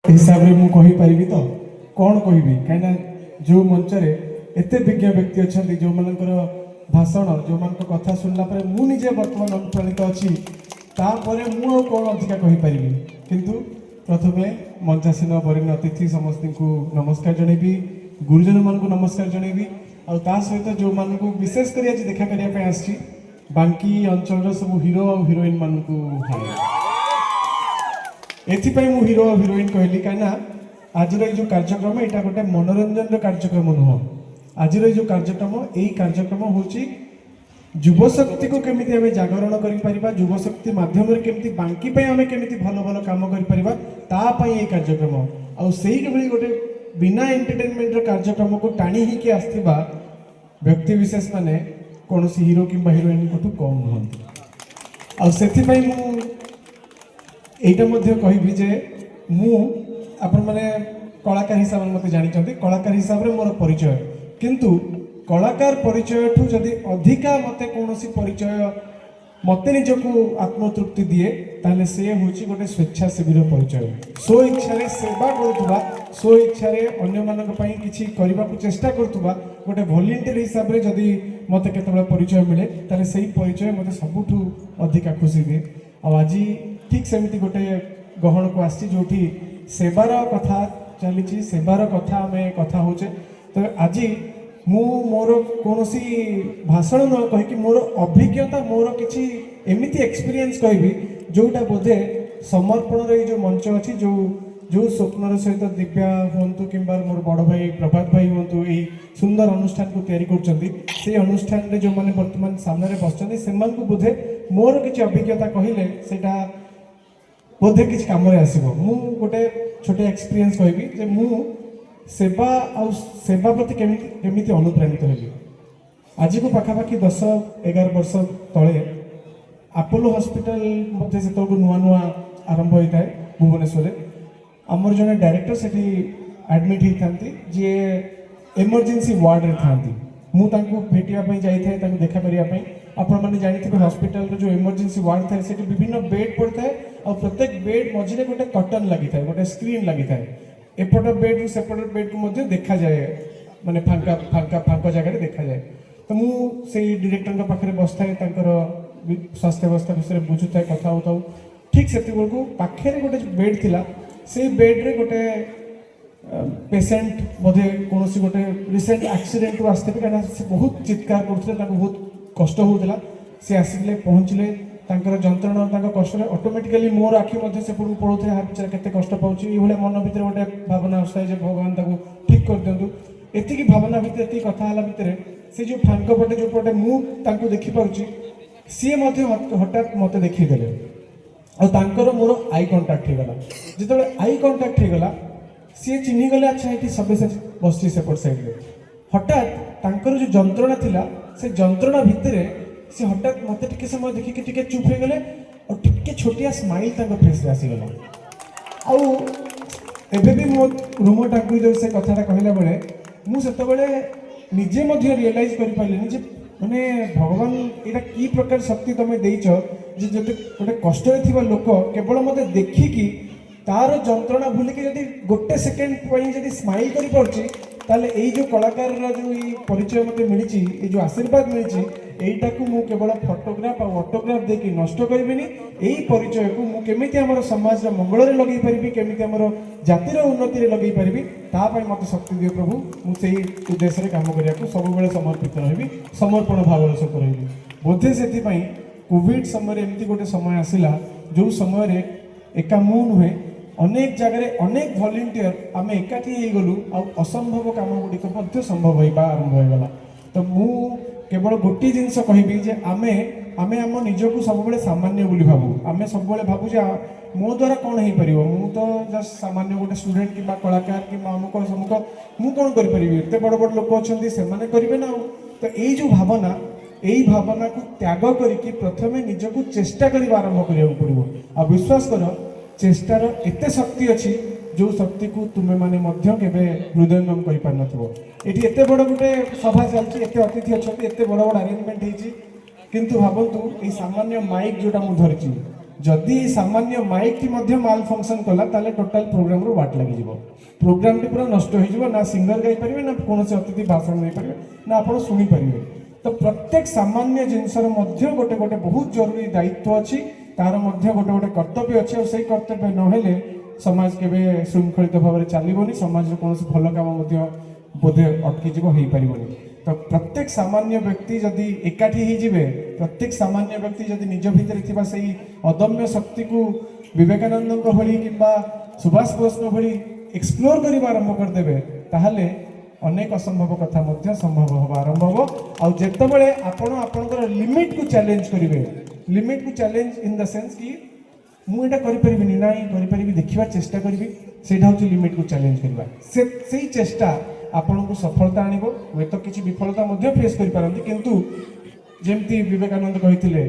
ହିସାବରେ ମୁଁ କହିପାରିବି ତ କ'ଣ କହିବି, କାହିଁକିନା ଯେଉଁ ମଞ୍ଚରେ ଏତେ ବିଜ୍ଞ ବ୍ୟକ୍ତି ଅଛନ୍ତି, ଯେଉଁମାନଙ୍କର ଭାଷଣ, ଯେଉଁମାନଙ୍କ କଥା ଶୁଣିଲା ପରେ ମୁଁ ନିଜେ ବର୍ତ୍ତମାନ ଅନୁପ୍ରାଣିତ ଅଛି, ତାପରେ ମୁଁ ଆଉ କ'ଣ ଅଧିକା କହିପାରିବି? କିନ୍ତୁ ପ୍ରଥମେ ମଞ୍ଚାସୀନ ବରେଣ୍ୟ ଅତିଥି ସମସ୍ତଙ୍କୁ ନମସ୍କାର ଜଣେଇବି, ଗୁରୁଜନମାନଙ୍କୁ ନମସ୍କାର ଜଣେଇବି। ଆଉ ତା ସହିତ ଯେଉଁମାନଙ୍କୁ ବିଶେଷ କରି ଆଜି ଦେଖା କରିବା ପାଇଁ ଆସିଛି, ବାଙ୍କି ଅଞ୍ଚଳର ସବୁ ହିରୋ ଆଉ ହିରୋଇନ୍ ମାନଙ୍କୁ ହାଇ। ଏଥିପାଇଁ ମୁଁ ହିରୋ ଆଉ ହିରୋଇନ୍ କହିଲି, କାହିଁକିନା ଆଜିର ଏଇ ଯେଉଁ କାର୍ଯ୍ୟକ୍ରମ, ଏଇଟା ଗୋଟେ ମନୋରଞ୍ଜନର କାର୍ଯ୍ୟକ୍ରମ ନୁହଁ। ଆଜିର ଏଇ ଯେଉଁ କାର୍ଯ୍ୟକ୍ରମ, ଏଇ କାର୍ଯ୍ୟକ୍ରମ ହେଉଛି ଯୁବଶକ୍ତିକୁ କେମିତି ଆମେ ଜାଗରଣ କରିପାରିବା, ଯୁବଶକ୍ତି ମାଧ୍ୟମରେ କେମିତି ବାଙ୍କି ପାଇଁ ଆମେ କେମିତି ଭଲ ଭଲ କାମ କରିପାରିବା, ତା ପାଇଁ ଏଇ କାର୍ଯ୍ୟକ୍ରମ। ଆଉ ସେଇଭଳି ଗୋଟେ ବିନା ଏଣ୍ଟରଟେନମେଣ୍ଟର କାର୍ଯ୍ୟକ୍ରମକୁ ଟାଣି ହେଇକି ଆସିଥିବା ବ୍ୟକ୍ତି ବିଶେଷ ମାନେ କୌଣସି ହିରୋ କିମ୍ବା ହିରୋଇନଙ୍କଠୁ କମ୍ ନୁହନ୍ତି। ଆଉ ସେଥିପାଇଁ ମୁଁ ଏଇଟା ମଧ୍ୟ କହିବି ଯେ ମୁଁ, ଆପଣମାନେ କଳାକାର ହିସାବରେ ମୋତେ ଜାଣିଛନ୍ତି, କଳାକାର ହିସାବରେ ମୋର ପରିଚୟ। କିନ୍ତୁ କଳାକାର ପରିଚୟଠୁ ଯଦି ଅଧିକା ମୋତେ କୌଣସି ପରିଚୟ ମୋତେ ନିଜକୁ ଆତ୍ମତୃପ୍ତି ଦିଏ, ତାହେଲେ ସେ ହେଉଛି ଗୋଟେ ସ୍ୱେଚ୍ଛାସେବୀର ପରିଚୟ। ସ୍ୱ ଇଚ୍ଛାରେ ସେବା କରୁଥିବା, ସ୍ୱ ଇଚ୍ଛାରେ ଅନ୍ୟମାନଙ୍କ ପାଇଁ କିଛି କରିବାକୁ ଚେଷ୍ଟା କରୁଥିବା ଗୋଟେ ଭଲେଣ୍ଟିୟର ହିସାବରେ ଯଦି ମୋତେ କେତେବେଳେ ପରିଚୟ ମିଳେ, ତାହେଲେ ସେଇ ପରିଚୟ ମୋତେ ସବୁଠୁ ଅଧିକା ଖୁସି ଦିଏ। ଆଉ ଆଜି ଠିକ୍ ସେମିତି ଗୋଟେ ଗହଣକୁ ଆସିଛି, ଯେଉଁଠି ସେବାର କଥା ଚାଲିଛି, ସେବାର କଥା ଆମେ କଥା ହେଉଛେ। ତ ଆଜି ମୁଁ ମୋର କୌଣସି ଭାଷଣ ନ କହିକି ମୋର ଅଭିଜ୍ଞତା, ମୋର କିଛି ଏମିତି ଏକ୍ସପିରିଏନ୍ସ କହିବି, ଯେଉଁଟା ବୋଧେ ସମର୍ପଣର ଏଇ ଯେଉଁ ମଞ୍ଚ ଅଛି, ଯେଉଁ ଯେଉଁ ସ୍ୱପ୍ନର ସହିତ ଦିବ୍ୟା ହୁଅନ୍ତୁ କିମ୍ବା ମୋର ବଡ଼ ଭାଇ ପ୍ରଭାତ ଭାଇ ହୁଅନ୍ତୁ, ଏଇ ସୁନ୍ଦର ଅନୁଷ୍ଠାନକୁ ତିଆରି କରୁଛନ୍ତି, ସେଇ ଅନୁଷ୍ଠାନରେ ଯେଉଁମାନେ ବର୍ତ୍ତମାନ ସାମ୍ନାରେ ବସିଛନ୍ତି, ସେମାନଙ୍କୁ ବୋଧେ ମୋର କିଛି ଅଭିଜ୍ଞତା କହିଲେ ସେଇଟା ବୋଧେ କିଛି କାମରେ ଆସିବ। ମୁଁ ଗୋଟେ ଛୋଟିଆ ଏକ୍ସପିରିଏନ୍ସ କହିବି ଯେ ମୁଁ ସେବା ଆଉ ସେବା ପ୍ରତି କେମିତି କେମିତି ଅନୁପ୍ରାଣିତ ହେଲି। ଆଜିକୁ ପାଖାପାଖି 10-11 ବର୍ଷ ତଳେ ଆପୋଲୋ ହସ୍ପିଟାଲ ମଧ୍ୟ ସେତେବେଳକୁ ନୂଆ ନୂଆ ଆରମ୍ଭ ହୋଇଥାଏ ଭୁବନେଶ୍ୱରରେ। ଆମର ଜଣେ ଡାଇରେକ୍ଟର ସେଠି ଆଡ଼ମିଟ୍ ହେଇଥାନ୍ତି, ଯିଏ ଏମର୍ଜେନ୍ସି ୱାର୍ଡ଼ରେ ଥାନ୍ତି। ମୁଁ ତାଙ୍କୁ ଭେଟିବା ପାଇଁ ଯାଇଥାଏ, ତାଙ୍କୁ ଦେଖା କରିବା ପାଇଁ। ଆପଣମାନେ ଜାଣିଥିବେ, ହସ୍ପିଟାଲର ଯେଉଁ ଏମର୍ଜେନ୍ସି ୱାର୍ଡ଼ ଥାଏ, ସେଠି ବିଭିନ୍ନ ବେଡ୍ ପଡ଼ିଥାଏ ଆଉ ପ୍ରତ୍ୟେକ ବେଡ୍ ମଝିରେ ଗୋଟେ କର୍ଟନ୍ ଲାଗିଥାଏ, ଗୋଟେ ସ୍କ୍ରିନ୍ ଲାଗିଥାଏ। ଏପଟ ବେଡ୍ରୁ ସେପଟ ବେଡ୍କୁ ମଧ୍ୟ ଦେଖାଯାଏ, ମାନେ ଫାଙ୍କା ଫାଙ୍କା ଫାଙ୍କା ଜାଗାରେ ଦେଖାଯାଏ। ତ ମୁଁ ସେଇ ଡିରେକ୍ଟରଙ୍କ ପାଖରେ ବସିଥାଏ, ତାଙ୍କର ସ୍ୱାସ୍ଥ୍ୟ ଅବସ୍ଥା ବିଷୟରେ ବୁଝୁଥାଏ, କଥା ହେଉଥାଉ। ଠିକ୍ ସେତିକିବେଳକୁ ପାଖରେ ଗୋଟେ ବେଡ୍ ଥିଲା। ସେଇ ବେଡ୍ରେ ଗୋଟେ ପେସେଣ୍ଟ ବୋଧେ କୌଣସି ଗୋଟେ ରିସେଣ୍ଟ ଆକ୍ସିଡେଣ୍ଟରୁ ଆସିଥିବେ, କାହିଁକିନା ସେ ବହୁତ ଚିତ୍କାର କରୁଥିଲେ, ତାଙ୍କୁ ବହୁତ କଷ୍ଟ ହେଉଥିଲା। ସେ ଆସିଲେ, ପହଞ୍ଚିଲେ। ତାଙ୍କର ଯନ୍ତ୍ରଣା, ତାଙ୍କ କଷ୍ଟରେ ଅଟୋମେଟିକାଲି ମୋର ଆଖି ମଧ୍ୟ ସେପଟକୁ ପଳାଉଥାଏ। ହା, ବିଚାରା କେତେ କଷ୍ଟ ପାଉଛି, ଏଇଭଳିଆ ମନ ଭିତରେ ଗୋଟେ ଭାବନା ଆସୁଥାଏ ଯେ ଭଗବାନ ତାକୁ ଠିକ୍ କରିଦିଅନ୍ତୁ। ଏତିକି ଭାବନା ଭିତରେ, ଏତିକି କଥା ହେଲା ଭିତରେ, ସେ ଯେଉଁ ଫାଙ୍କ ପଟେ, ଯେଉଁ ପଟେ ମୁଁ ତାଙ୍କୁ ଦେଖିପାରୁଛି, ସିଏ ମଧ୍ୟ ହଠାତ୍ ମୋତେ ଦେଖିଦେଲେ ଆଉ ତାଙ୍କର ମୋର I contact ହେଇଗଲା। ଯେତେବେଳେ I contact ହେଇଗଲା, ସିଏ ଚିହ୍ନିଗଲେ, ଆଚ୍ଛା, ଏଠି ସବ୍ୟସାଚୀ ବସିଛି ସେପଟ ସାଇଡ଼ରେ। ହଠାତ୍ ତାଙ୍କର ଯେଉଁ ଯନ୍ତ୍ରଣା ଥିଲା, ସେ ଯନ୍ତ୍ରଣା ଭିତରେ ସେ ହଠାତ୍ ମୋତେ ଟିକେ ସମୟ ଦେଖିକି ଟିକେ ଚୁପ୍ ହେଇଗଲେ ଆଉ ଟିକେ ଛୋଟିଆ ସ୍ମାଇଲ୍ ତାଙ୍କ ଫେସ୍ରେ ଆସିଗଲା। ଆଉ ଏବେ ବି ମୋ ରୁମ ଟାଙ୍କୁରି ଯେଉଁ ସେ କଥାଟା କହିଲା ବେଳେ, ମୁଁ ସେତେବେଳେ ନିଜେ ମଧ୍ୟ ରିଏଲାଇଜ୍ କରିପାରିଲିନି ଯେ ମାନେ ଭଗବାନ, ଏଇଟା କି ପ୍ରକାର ଶକ୍ତି ତମେ ଦେଇଛ ଯେ ଯଦି ଗୋଟେ କଷ୍ଟରେ ଥିବା ଲୋକ କେବଳ ମୋତେ ଦେଖିକି ତାର ଯନ୍ତ୍ରଣା ଭୁଲିକି ଯଦି ଗୋଟେ ସେକେଣ୍ଡ ପାଇଁ ଯଦି ସ୍ମାଇଲ୍ କରିପାରୁଛି, ତାହେଲେ ଏଇ ଯେଉଁ କଳାକାରର ଯେଉଁ ଏଇ ପରିଚୟ ମୋତେ ମିଳିଛି, ଏଇ ଯେଉଁ ଆଶୀର୍ବାଦ ମିଳିଛି, ଏଇଟାକୁ ମୁଁ କେବଳ ଫଟୋଗ୍ରାଫ ଆଉ ଅଟୋଗ୍ରାଫ ଦେଇକି ନଷ୍ଟ କରିବିନି। ଏଇ ପରିଚୟକୁ ମୁଁ କେମିତି ଆମର ସମାଜର ମଙ୍ଗଳରେ ଲଗେଇ ପାରିବି, କେମିତି ଆମର ଜାତିର ଉନ୍ନତିରେ ଲଗେଇ ପାରିବି, ତା ପାଇଁ ମୋତେ ଶକ୍ତି ଦିଅ ପ୍ରଭୁ। ମୁଁ ସେଇ ଉଦ୍ଦେଶ୍ୟରେ କାମ କରିବାକୁ ସବୁବେଳେ ସମର୍ପିତ ରହିବି, ସମର୍ପଣ ଭାବର ସହିତ ରହିବି। ବୋଧେ ସେଥିପାଇଁ କୋଭିଡ଼ ସମୟରେ ଏମିତି ଗୋଟେ ସମୟ ଆସିଲା, ଯେଉଁ ସମୟରେ ଏକା ମୁଁ ନୁହେଁ, ଅନେକ ଜାଗାରେ ଅନେକ ଭଲେଣ୍ଟିୟର ଆମେ ଏକାଠି ହେଇଗଲୁ ଆଉ ଅସମ୍ଭବ କାମ ଗୁଡ଼ିକ ମଧ୍ୟ ସମ୍ଭବ ହେବା ଆରମ୍ଭ ହୋଇଗଲା। ତ ମୁଁ କେବଳ ଗୋଟିଏ ଜିନିଷ କହିବି ଯେ ଆମେ ଆମ ନିଜକୁ ସବୁବେଳେ ସାମାନ୍ୟ ବୋଲି ଭାବୁ। ଆମେ ସବୁବେଳେ ଭାବୁ ଯେ ମୋ ଦ୍ୱାରା କ'ଣ ହେଇପାରିବ? ମୁଁ ତ ଜଷ୍ଟ ସାମାନ୍ୟ ଗୋଟେ ଷ୍ଟୁଡେଣ୍ଟ କିମ୍ବା କଳାକାର କିମ୍ବା ଅମୁକ ସମୁକ, ମୁଁ କ'ଣ କରିପାରିବି? ଏତେ ବଡ଼ ବଡ଼ ଲୋକ ଅଛନ୍ତି, ସେମାନେ କରିବେ ନା ଆଉ। ତ ଏଇ ଯେଉଁ ଭାବନା, ଏଇ ଭାବନାକୁ ତ୍ୟାଗ କରିକି ପ୍ରଥମେ ନିଜକୁ ଚେଷ୍ଟା କରିବା ଆରମ୍ଭ କରିବାକୁ ପଡ଼ିବ। ଆଉ ବିଶ୍ୱାସ କର, ଚେଷ୍ଟାର ଏତେ ଶକ୍ତି ଅଛି, ଯେଉଁ ଶକ୍ତିକୁ ତୁମେମାନେ ମଧ୍ୟ କେବେ ହୃଦୟଙ୍ଗମ କରିପାରିନଥିବ। ଏଠି ଏତେ ବଡ଼ ଗୋଟେ ସଭା ଚାଲିଛି, ଏତେ ଅତିଥି ଅଛନ୍ତି, ଏତେ ବଡ଼ ବଡ଼ ଆରେଞ୍ଜମେଣ୍ଟ ହେଇଛି, କିନ୍ତୁ ଭାବନ୍ତୁ, ଏଇ ସାମାନ୍ୟ ମାଇକ୍ ଯେଉଁଟା ମୁଁ ଧରିଛି ଯଦି ଏଇ ସାମାନ୍ୟ ମାଇକ୍ଟି ମଧ୍ୟ ମାଲ୍ ଫଙ୍କସନ୍ କଲା, ତାହେଲେ ଟୋଟାଲ ପ୍ରୋଗ୍ରାମରୁ ବାଟ ଲାଗିଯିବ। ପ୍ରୋଗ୍ରାମଟି ପୁରା ନଷ୍ଟ ହେଇଯିବ। ନା ସିଙ୍ଗର ଗାଇପାରିବେ, ନା କୌଣସି ଅତିଥି ଭାଷଣ ଦେଇପାରିବେ, ନା ଆପଣ ଶୁଣିପାରିବେ। ତ ପ୍ରତ୍ୟେକ ସାମାନ୍ୟ ଜିନିଷର ମଧ୍ୟ ଗୋଟେ ଗୋଟେ ବହୁତ ଜରୁରୀ ଦାୟିତ୍ୱ ଅଛି, ତାର ମଧ୍ୟ ଗୋଟେ ଗୋଟେ କର୍ତ୍ତବ୍ୟ ଅଛି। ଆଉ ସେଇ କର୍ତ୍ତବ୍ୟ ନହେଲେ ସମାଜ କେବେ ଶୃଙ୍ଖଳିତ ଭାବରେ ଚାଲିବନି। ସମାଜର କୌଣସି ଭଲ କାମ ମଧ୍ୟ ବୋଧେ ଅଟକିଯିବ, ହେଇପାରିବନି। ତ ପ୍ରତ୍ୟେକ ସାମାନ୍ୟ ବ୍ୟକ୍ତି ଯଦି ଏକାଠି ହେଇଯିବେ, ପ୍ରତ୍ୟେକ ସାମାନ୍ୟ ବ୍ୟକ୍ତି ଯଦି ନିଜ ଭିତରେ ଥିବା ସେଇ ଅଦମ୍ୟ ଶକ୍ତିକୁ ବିବେକାନନ୍ଦଙ୍କ ଭଳି କିମ୍ବା ସୁଭାଷ ବୋଷଙ୍କ ଭଳି ଏକ୍ସପ୍ଲୋର କରିବା ଆରମ୍ଭ କରିଦେବେ, ତାହେଲେ ଅନେକ ଅସମ୍ଭବ କଥା ମଧ୍ୟ ସମ୍ଭବ ହେବା ଆରମ୍ଭ ହେବ। ଆଉ ଯେତେବେଳେ ଆପଣ ଆପଣଙ୍କର ଲିମିଟକୁ ଚ୍ୟାଲେଞ୍ଜ କରିବେ, ଲିମିଟକୁ ଚ୍ୟାଲେଞ୍ଜ ଇନ୍ the sense କି ମୁଁ ଏଇଟା କରିପାରିବିନି, ନାଇଁ କରିପାରିବି, ଦେଖିବା ଚେଷ୍ଟା କରିବି, ସେଇଟା ହେଉଛି ଲିମିଟକୁ ଚ୍ୟାଲେଞ୍ଜ କରିବା। ସେଇ ଚେଷ୍ଟା ଆପଣଙ୍କୁ ସଫଳତା ଆଣିବ। ହୁଏତ କିଛି ବିଫଳତା ମଧ୍ୟ ଫେସ୍ କରିପାରନ୍ତି, କିନ୍ତୁ ଯେମିତି ବିବେକାନନ୍ଦ କହିଥିଲେ,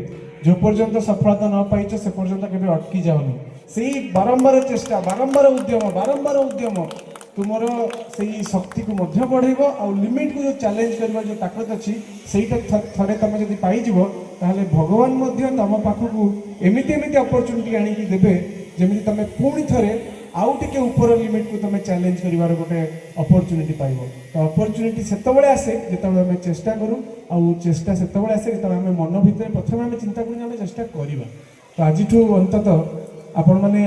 ଯେଉଁ ପର୍ଯ୍ୟନ୍ତ ସଫଳତା ନ ପାଇଛ, ସେ ପର୍ଯ୍ୟନ୍ତ କେବେ ଅଟକି ଯାଅନି। ସେଇ ବାରମ୍ବାର ଚେଷ୍ଟା, ବାରମ୍ବାର ଉଦ୍ୟମ, ବାରମ୍ବାର ଉଦ୍ୟମ ତୁମର ସେଇ ଶକ୍ତିକୁ ମଧ୍ୟ ବଢ଼େଇବ। ଆଉ ଲିମିଟକୁ ଯେଉଁ ଚ୍ୟାଲେଞ୍ଜ କରିବା ଯେଉଁ ତାକତ ଅଛି, ସେଇଟା ଥରେ ତମେ ଯଦି ପାଇଯିବ, ତାହେଲେ ଭଗବାନ ମଧ୍ୟ ତମ ପାଖକୁ ଏମିତି ଏମିତି ଅପରଚୁନିଟି ଆଣିକି ଦେବେ, ଯେମିତି ତମେ ପୁଣି ଥରେ ଆଉ ଟିକେ ଉପର ଲିମିଟକୁ ତମେ ଚ୍ୟାଲେଞ୍ଜ କରିବାର ଗୋଟେ ଅପରଚୁନିଟି ପାଇବ। ତ ଅପରଚୁନିଟି ସେତେବେଳେ ଆସେ ଯେତେବେଳେ ଆମେ ଚେଷ୍ଟା କରୁ, ଆଉ ଚେଷ୍ଟା ସେତେବେଳେ ଆସେ ଯେତେବେଳେ ଆମେ ମନ ଭିତରେ ପ୍ରଥମେ ଆମେ ଚିନ୍ତା କରୁ ଯେ ଆମେ ଚେଷ୍ଟା କରିବା। ତ ଆଜିଠୁ ଅନ୍ତତଃ ଆପଣମାନେ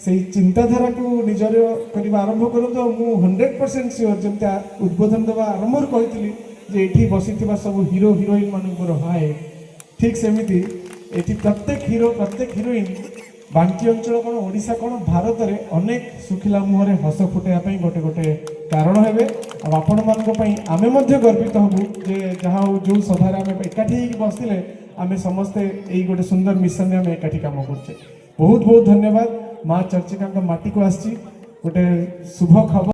ସେଇ ଚିନ୍ତାଧାରାକୁ ନିଜର କରିବା ଆରମ୍ଭ କରନ୍ତୁ। ଆଉ ମୁଁ 100% ସିଓର, ଯେମିତି ଉଦ୍ବୋଧନ ଦେବା ଆରମ୍ଭରୁ କହିଥିଲି ଯେ ଏଠି ବସିଥିବା ସବୁ ହିରୋ ହିରୋଇନ୍ ମାନଙ୍କର ହାଏ, ଠିକ୍ ସେମିତି ଏଠି ପ୍ରତ୍ୟେକ ହିରୋ, ପ୍ରତ୍ୟେକ ହିରୋଇନ୍ ବାଙ୍କି ଅଞ୍ଚଳ କ'ଣ, ଓଡ଼ିଶା କ'ଣ, ଭାରତରେ ଅନେକ ଶୁଖିଲା ମୁହଁରେ ହସ ଫୁଟାଇବା ପାଇଁ ଗୋଟେ ଗୋଟେ କାରଣ ହେବେ। ଆଉ ଆପଣମାନଙ୍କ ପାଇଁ ଆମେ ମଧ୍ୟ ଗର୍ବିତ ହେବୁ ଯେ ଯାହା ହଉ, ଯେଉଁ ସଭାରେ ଆମେ ଏକାଠି ହେଇକି ବସିଥିଲେ, ଆମେ ସମସ୍ତେ ଏଇ ଗୋଟେ ସୁନ୍ଦର ମିଶନରେ ଆମେ ଏକାଠି କାମ କରୁଛେ। ବହୁତ ବହୁତ ଧନ୍ୟବାଦ। ମା ଚର୍ଚ୍ଚିକାଙ୍କ ମାଟିକୁ ଆସିଛି ଗୋଟେ ଶୁଭ ଖବର।